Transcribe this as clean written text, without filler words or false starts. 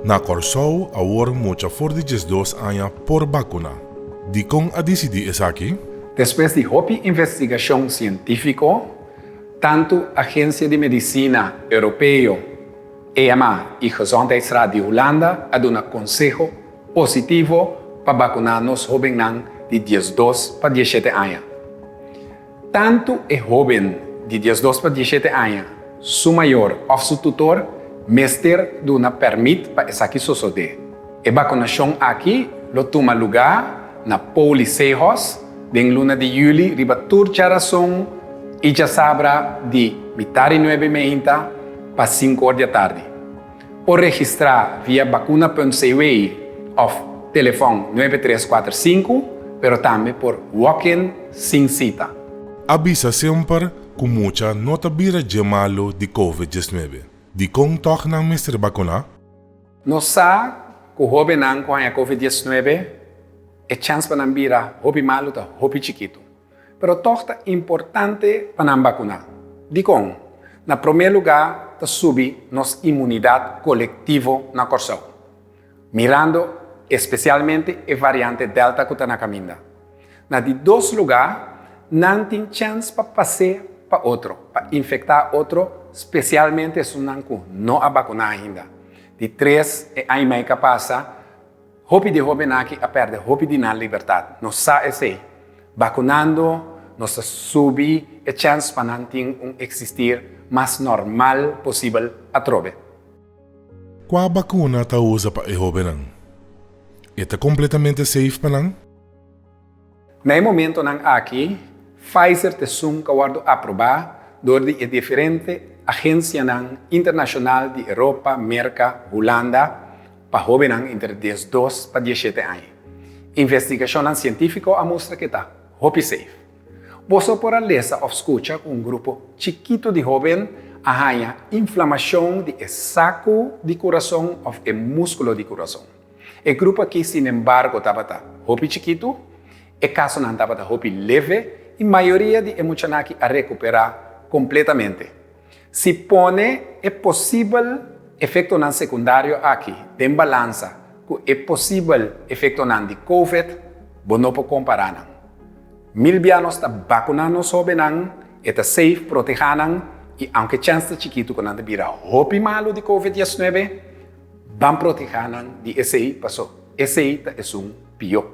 Na Kòrsou awor mucha for di 12 aña por bakuná. Dikon a disidí esaki? Despues di hopi investigashon sientífiko, tantu Agensia di Medisina Europeo, EMA, i Gezondheidsraad di Hulanda a duna konseho positivo pa bakuná nos hóbennan di 12 pa 17 aña. Tantu e hóben di 12 pa 17 aña, su mayor òf su tutor mester duna pèrmit pa esaki sosodé. E bakunashon aki lo tuma lugá na Poli Sehos den luna di yüli riba tur djarason i djasabra di mitar di nuebe meinta pa 5 or di atardi. Por registrá via bakuna.cw òf telefòn 9345, pero tambe por walk-in sin sita. A bisa semper ku mucha no ta bira dje malu di COVID-19. Dikon tòg nan mester bakuná? Nos sa ku hóbennan ku haña COVID-19 e chèns pa nan bira hopi malu ta hopi chikitu. Pero tòg ta importante pa nan bakuná. Dikon? Na promé lugá ta subi nos inmunidat kolektivo na Kòrsou, mirando espesialmente e variante Delta ku ta na kaminda. Na di dos lugá, nan tin chèns pa pas'é pa otro, pa infektá otro, spesialmente esunnan ku no a bakuná ainda. Di tres, e aña mei ka pasa, hopi di hóbennan aki a pèrdè hopi di nan libertat. Nos sa esei. Bakunando, nos ta subi e chèns pa nan tin un eksistir mas normal posibel atrobe. Kua bakuna ta usa pa e hóbennan? E ta kompletamente safe pa nan? Na e momentonan aki, Pfizer ta esun ku a wòrdu aprobá dor di e diferente agensianan internashonal di Europa, Merka, Hulanda pa hóbennan entre 12 pa 17 aña. Investigashonnan sientífiko a mustra ku e ta hopi safe. Boso por a lesa òf skucha ku un grupo chikitu di hóben a haña inflamashon di e saku di kurason òf e múskulo di kurason. E grupo akí sinembargo tabata hopi chikitu, e kasonan tabata hopi leve i mayoria di e muchanan akí a rekuperá kompletamente. Si pone e posibel efektonan sekundario akí den balansa ku e posibel efektonan di Covid, bo no por kompará nan. Mil bia nos ta bakuná nos hóbennan, e ta safe, protehá nan i aunke chèns ta chikitu ku nan ta bira hopi malu di Covid 19, ban protehá nan di esei paso esei ta esun pió.